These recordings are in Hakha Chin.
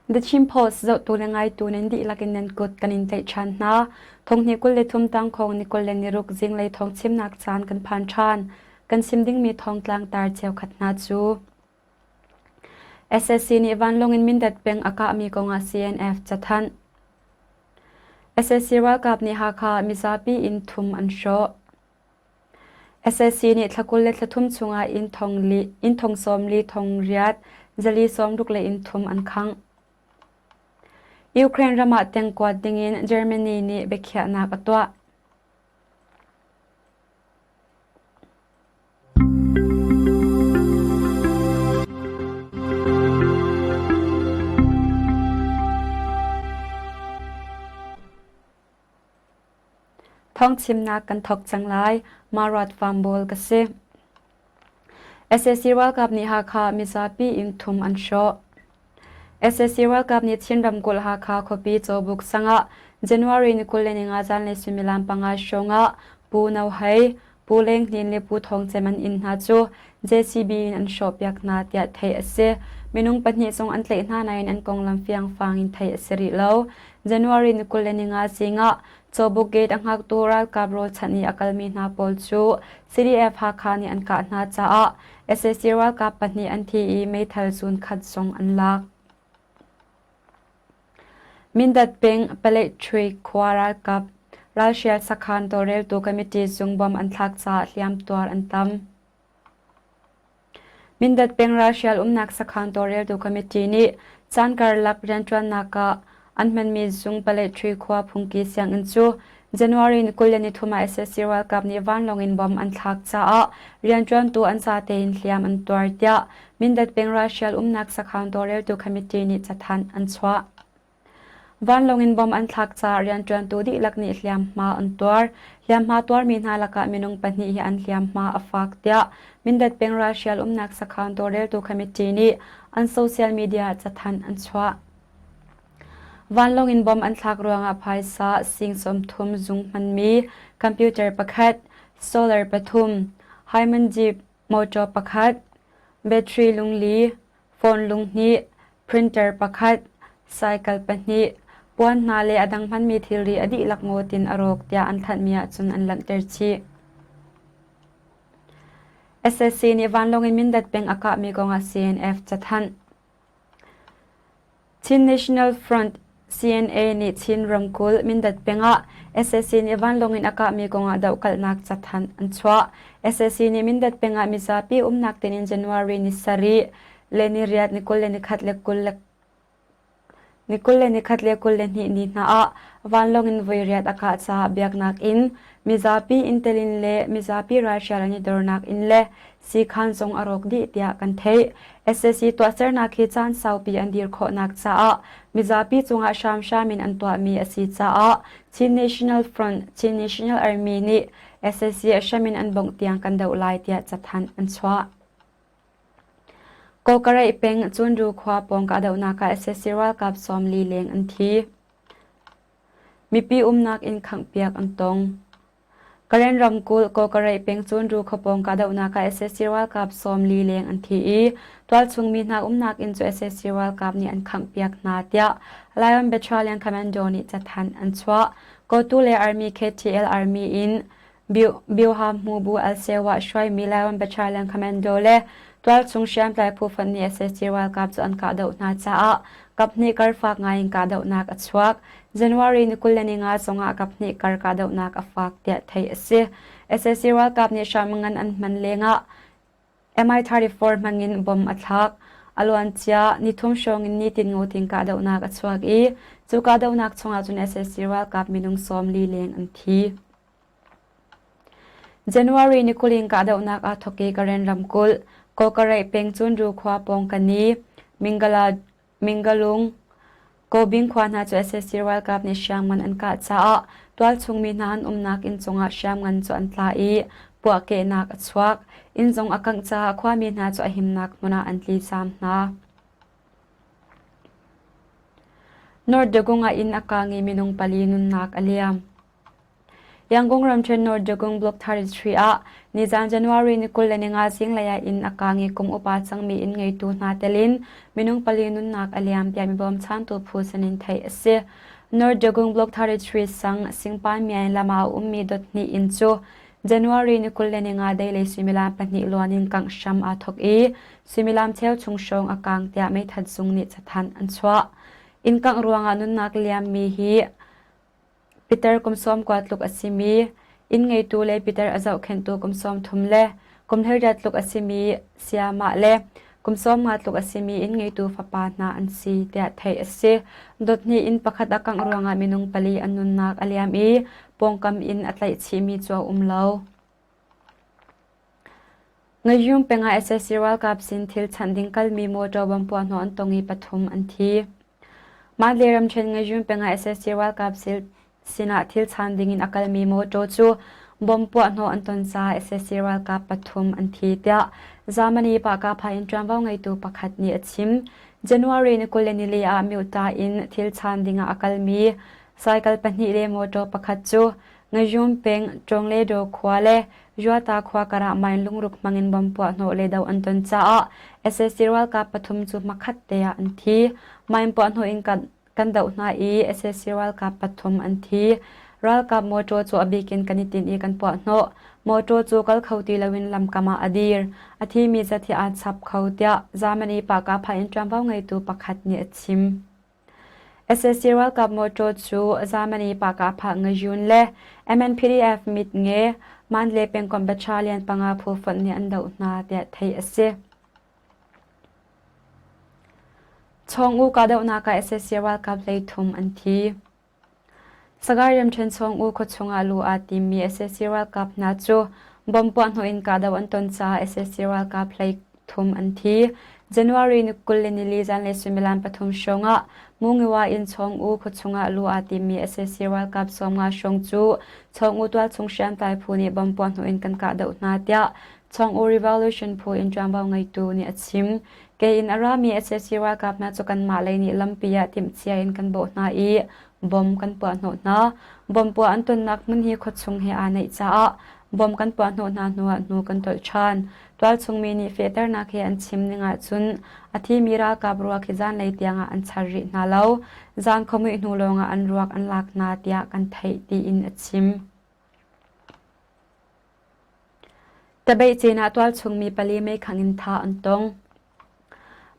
The Chin Post zohtu le ngaitu nan dihlak in nan kut kan in tlaih ṭhan hna. Thonghni 23 tangkhawng ni 26 zinglei thawng chimnak caan kan phan ṭhan. Kan chim dingmi thawngtlang tar cheukhat hna cu SSC nih vanlawng in Mindat peng a kahmi kongah CNF cathanh. SSC ralkap nih Hakha ah mizapi inn thum an hrawh. SSC nih thla 20 le thla thum chungah inn thong sawm li thong riat zali sawm ruk le inn thum an khangh. Ukraine ram ah tengkuat dingin Germany nih biakhiahnak a tuah. Thawngchimnak kan thawk cang lai. Marat Farmbawl ka si. Sac ralkap nih Hakha mizapi inn thum an hrawh. Sac ralkap nih Chin ramkulh Hakha khuapi Cawbuk sang ah January ni 25 zanlei suimilam panga hrawng ah Pu No Hei, Pu Leng Hnin le Pu Thawng Cem an inn hna cu JCB in an hrawhpiak hna tiah theih a si. Minung pahnih zong an tlaih hna nain an konglam fiangfang in theih a si rih lo. January ni 25 zing ah Cawbuk Gate a hngaktu ralkap rawlchanh i a kalmi hna pawl cu CDF Hakha nih an kah hna caah sac ralkap pahnih an thi i meithal zun khat zong an lak. Mindat peng Paletṭhui khua ralkap ralhrial sakhan tawlreltu committee zung bom an thlak caah hliamtuar an tam. Mindat peng ralhrial umnak sakhan tawlreltu committee nih caan karlak rianṭuannak ah an hmanmi zung Paletṭhui khua phungki sianginn cu January ni 23 ah sac ralkap nih vanlawng in bom an thlak caah rianṭuantu an zate in hliam an tuar tiah Mindat peng ralhrial umnak sakhan tawlreltu committee nih cathanh an chuah. Vanlawng in bom an thlak caah rianṭuantu dihlak nih hliamhma an tuar. Hliamhma tuarmi hna lakah minung pahnih hi an hliamhma a fak tiah Mindat peng ralhrial umnak sakhan tawlreltu committee nih an social media ah cathanh an chuah. Vanlawng in bom an thlak ruangah phaisa sing 30 zung hmanmi computer pakhat, solar pathum, Hyman Jeep motor pakhat, battery lungli, phone lunghnih, printer pakhat, cycle pahnih, puan hna le a dang hmanmi thilri a dihlak ngawt in a rawk tiah an thanhmi ahcun an langhter chih. SSC nih vanlawng in Mindat peng a kahmi kongah CNF cathanh. Chin National Front CNA nih Chin ramkulh Mindat peng ah sac nih vanlawng in a kahmi kong ah dohkalhnak cathanh an chuah. Sac nih Mindat peng ah mizapi umnak tin in January ni sarih le ni riat ni 20 le ni khat le 20 le ni 20 le ni khat le 22 ni hna ah vanlawng in voi riat a kah caah biaknak inn, mizapi inn telin le mizapi ralhrial an i dornak inn le siikhan zong a rawk dih tiah kan theih. Sac tuahsernak hi caan saupi an dir khawhnak caah mizapi cungah hramhram in an tuahmi a si caah Chin National Front, Chin National Army nih sac a hram in an bawmh tiang kan doh lai tiah cathanh an chuah. Kawkaraih peng Cunru khua pawng kahdohnak ah sac ralkap 40 leng an thi. Mipi umnak inn khanghpiak an tong. Karen ramkulh Kawkaraih peng Cunru khuapawng kahdohnak ah sac ralkap 40 leng an thi i tualchung mi hna umnak inn cu sac ralkap nih an khanghpiak hna tiah Lion Battalion Commando nih cathanh an chuah. Kotu le Army KTL Army in Bioham bu Alsewa hruaimi Lion Battalion Commando le tualchung hriamtlai phu fonh nih sac ralkap cu an kahdoh hna caah kaphnih kar fak ngai in kahdohnak a chuak. January ni 25 zongah kaphnih kar kahdohnak a fak tiah theih a si. Sac ralkap nih hram ngan an hman lengah Mi-34 hmangin bomb a thlak. A luancia nithum hrawng in nitin ngotin kahdohnak a chuak i cu kahdohnak chungah cun sac ralkap minung 40 leng an thi. January ni 20 in kahdohnak aa thawk i Karen ramkulh, Kawkaraih peng Cunru khua pawng Kani, Mingalung, Kobing khua hna cu sac ralkap nih hriamngan an kah caah tualchung mi hna an umnak inn cungah hriamngan cu an tla i puahkehnak a chuak. Inn zong a kangh caah khuami hna cu a himnak hmun ah an tlizaam hna. North Dagung ah inn a kaang i minung pali nunnak a liam. Yangon ramṭhen North Dagon Block 33 ah nizan January ni 25 zinglei ah inn a kaang i kum upa cangmi inn ngeitu hna telin minung pali nunnak a liam tiah mi bawmchantu phu sinin theih a si. North Dagon Block 33 sang Singpan Myaing lam ah a ummi dot hnih inn cu January ni 25 deilei suimilam pahnih luan in kangh hram aa thawk i suimilam cheu chung hrawng a kaang tiah meithat zung nih cathanh an chuah. Inn kangh ruangah nunnak liammi hi Peter kum 90 tluk a simi, inn ngeitu le Peter a zohkhenhtu kum 30 le kum 18 tluk a simi sayamah le kum 50 tluk a simi inn ngeitu fapa hna an si tiah theih a si. Dot hnih inn pakhat a kangh ruangah minung pali an nunnak a liam i pawngkam inn a tlaih chihmi cu a um lo. Ngayum peng ah sac ralkap sin thil chanh ding kalmi motor bomb puahhnawh an tong i pathum an thi. Mandalay ramṭhen Ngayun peng ah sac ralkap sinah thil chaan dingin a kalmi mawṭaw cu bomb puahhnawh an ton caah sac ralkap pathum an thi tiah Germany Pahkapha in ṭuanvo ngeitu pakhat nih a chim. January ni 24 ah Myuta in thil chaan dingah a kalmi cycle pahnih le mawṭaw pakhat cu Ngayun peng Ṭawngledaw khua le Yuata khua karah mine lungruk hmangin bomb puahhnawh le do an ton caah sac ralkap pathum cu hmakhat te ah an thi. Mine puahhnawh in kan, kan doh hna i sac ralkap pathum an thi. Ralkap mawṭaw cu a bik in kan i tinh i kan puahhnawh. Mawṭaw cu kal kho ti loin lamkam ah a dir. A thimi zat hi aa chap kho tiah Germany Pahkapha in ṭuanvo ngeitu pakhat nih a chim. Sac ralkap mawṭaw cu Germany Pahkahphah Ngayun le MNPDF Mitnge Mandalay pengkomh battalion panga phu fonh nih an doh hna tiah theih a si. Chawng-u kahdohnak ah sac ralkap 13 an thi. Sagaing ramṭhen chung U khuachung ah luh aa timmi sac ralkap hna cu bomb puahhnawh in kahdoh an ton caah sac ralkap 13 an thi. January ni 24 zanlei suimilam pathum hrawng ah Mungiwa in Chawng U khuachung ah luh aa timmi sac ralkap 50 hrawng cu Chawng U tualchung hriamtlai phu nih bomb puahhnawh in kan kahdoh hna tiah Chawng U Revolution phu in ṭuanvo ngeitu nih a chim. Ke in a rami sac ralkap hna cu kanmah lei nih lampi ah timhcia in kan bawh hna i bom kan puahhnawh hna. Bom puah an tonnak hmun hi khuachung he aa naih caah bom kan puahhnawh hna hnuah hnu kan tolh ṭhan. Tualchung mi nih fehternak he an chim ning ahcun a thimi ralkap ruak hi zanlei tiangah an char rih hna lo. Zan khuamuih hnu lawngah an ruak an lak hna tiah kan theih tiin a chim. Tabeihcin ah tualchungmi pali meikhang in thah an tong.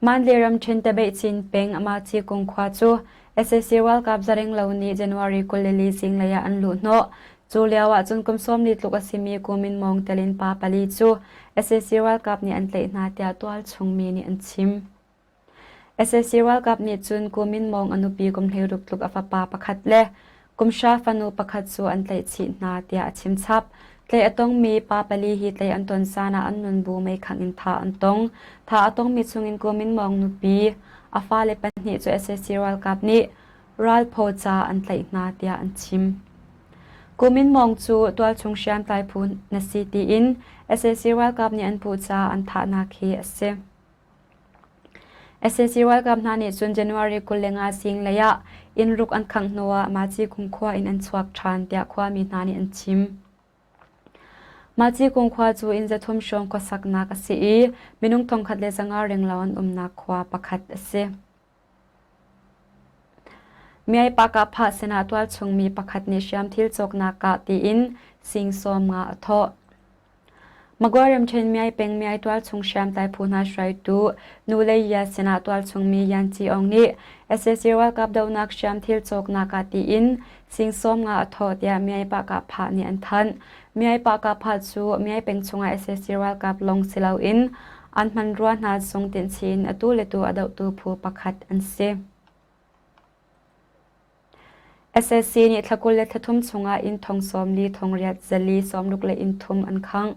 Mandalay ramṭhen Tabeihcin peng Amaci kung khua cu sac ralkap zaring lo nih January 24 zinglei ah an luhhnawh. Cu lio ah cun kum 40 tluk a simi Ku Min Maung telin pa pali cu sac ralkap nih an tlaih hna tiah tualchungmi nih an chim. Sac ralkap nih cun Ku Min Maung a nupi kum 16 tluk a fapa pakhat le kum hra fanu pakhat cu an tlaihchih hna tiah a chim chap. Tlaih a tongmi pa pali hi tlaih an ton caan ah an nunbu meikhangh in thah an tong. Thah a tongmi chungin Ku Min Maung nupi, a fale pahnih cu sac ralkap nih ralphaw ca an tlaih hna tiah an chim. Ku Min Maung cu tualchung hriamtlai phu na si tiin sac ralkap nih an puh caah an thahnak hi a si. Sac ralkap hna nih cun January 25 zinglei ah innruk an khangh hnuah Maci kumkhua in an chuak ṭhan tiah khuami hna nih an chim. Maci kumkhua cu inn zathum hrawng khuasaknak a si i minung 1500 renglo an umnak khua pakhat a si. Miai Pahkahphah sinah tualchung mi pakhat nih hriamthil cawknak ah tiin sing 50 a thawh. Magway ramṭhen Miai peng Miai tualchung hriamtlai phu hna hruaitu Nu Le Ya sinah tualchung mi Yan Ci Aung nih sac ralkap dohnak hriamthil cawknak ah tiin sing 50 a thawh tiah Miai Pahkahphah nih an thanh. Miai Pahkahphah cu Miai peng chungah sac ralkap lawng si loin An hmanrua hna zong tinhchin atu le tu a dohtu phu pakhat an si. SSC nih thla 23 chungah inn thong 40 thong riat zali sawmruk le inn thum an khangh.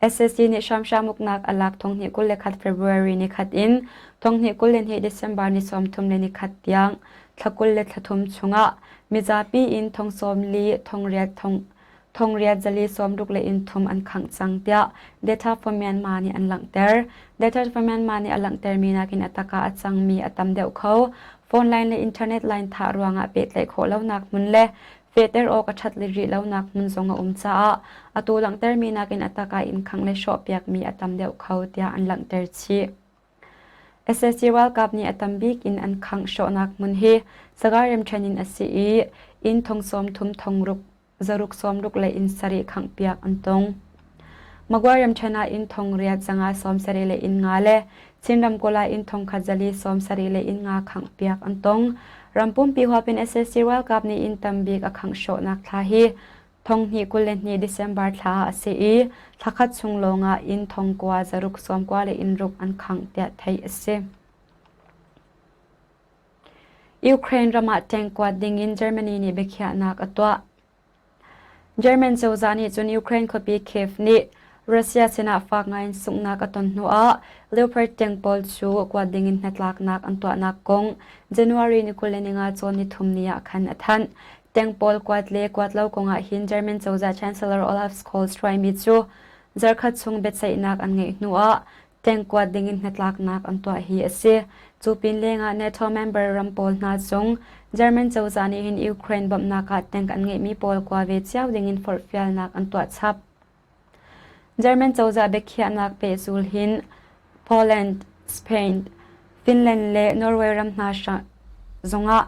SSC nih hramhram uknak a lak thong hnih 21 February ni khat in thong hnih 22 December ni 30 le ni khat tiang thla 23 chungah mizapi inn thong 40 thong riat thong Thongriat zali sawmruk le inn thum an khangh cang tiah Data for Myanmar nih an langhter. Data for Myanmar nih a langhtermi nakin a tak ah a cangmi a tam deuh kho. Phone line le internet line thah ruangah pehtlaih khawh lonak hmun le fehter awk a ṭhat rih lonak hmun zong a um caah atu langhtermi nakin a tak ah inn khangh le hrawhpiakmi a tam deuh kho tiah an langhter chih. Sac ralkap nih a tam bik in an khangh hrawhnak hmun hi Sagaing ramṭhen in a si i inn thong 30 thong ruk zaruk sawmruk le inn sarih khanghpiak an tong. Magway ramṭhen ah inn thong riat zanga 70 le inn nga le Chin ramkulh ah inn thong khat zali 70 le inn nga khanghpiak an tong. Ram pumpi huap in sac ralkap nih inn tam bik a khangh hrawhnak thla hi thong hnih 22 December thla ah a si i thla khat chung lawng ah inn thong kua zaruk 90 le inn ruk an khangh tiah theih a si. Ukraine ram ah tank kuat dingin Germany nih biakhiahnak a tuah. German cozah nih cun Ukraine khuapi Kiev nih Russia sinah fak ngaiin sunghnak a ton hnuah Leopard tank pawl cu kuat dingin hnatlaknak an tuahnak kong January ni 25 cawn nithum ni ah khan a thanh. Tank pawl kuat le kuat lo kongah hin German cozah Chancellor Olaf Scholz hruaimi cu zarkhat chung biaceihnak an ngeih hnuah Tank kuat dingin hnatlaknak an tuah hi a si. Cu pin lengah NATO member ram pawl hna zong German cozah nih hin Ukraine bawmhnak ah tank an ngeihmi pawl kua ve cio dingin forhfialnak an tuah chap. German cozah biakhiahnak pehzul hin Poland, Spain, Finland le Norway ram hna zongah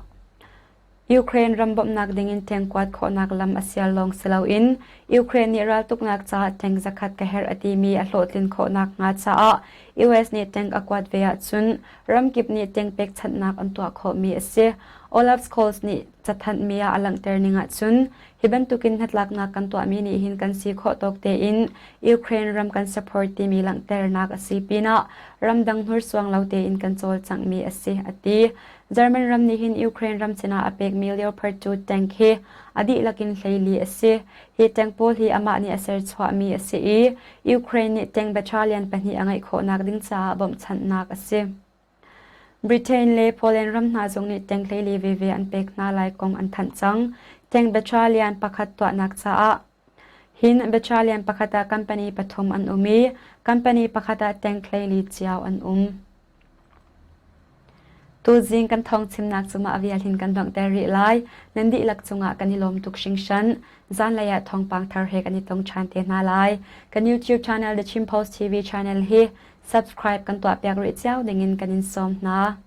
Ukraine ram bawmhnak dingin tank kuat khawhnak lam a sial lawng si loin Ukraine nih raltuknak caah tank zakhat ka herh a timi a hlawhtlin khawhnak hnga caah US nih tank a kuat ve ahcun ramkip nih tank pekchanhnak an tuah khawhmi a si. Olaf Scholz nih cathanhmi ah a langhter ning ahcun hi bantukin hnatlaknak kan tuahmi nih hin kan si khawh tawk tein Ukraine ram kan support timi langhternak a si pinah ramdang hnursuang lo tein kan cawlcanghmi a si a ti. German ram nih hin Ukraine ram sinah a pekmi Leopard 2 tank hi a dihlak in 14 a si. Hi tank pawl hi amah nih a serchuahmi a si i Ukraine nih tank battalion pahnih a ngeih khawhnak ding caah bawmhchanhnak a si. Britain le Poland ram hna zong nih tank 14 veve an pek hna lai kong an thanh cang. Tank battalion pakhat tuahnak caah hin battalion pakhat ah company pathum an um i company pakhat ah tank 14 cio an um. Tuzing kan thawngchimnak cu mah vial hin kan donghter rih lai. Nan dihlak cungah kan i lawm tuk hringhran. Zanlei ah thawngpang thar he kan i tong ṭhan te hna lai. Kan YouTube channel The Chin Post TV channel hi subscribe kan tuahpiak rih cio dingin kan in sawm hna.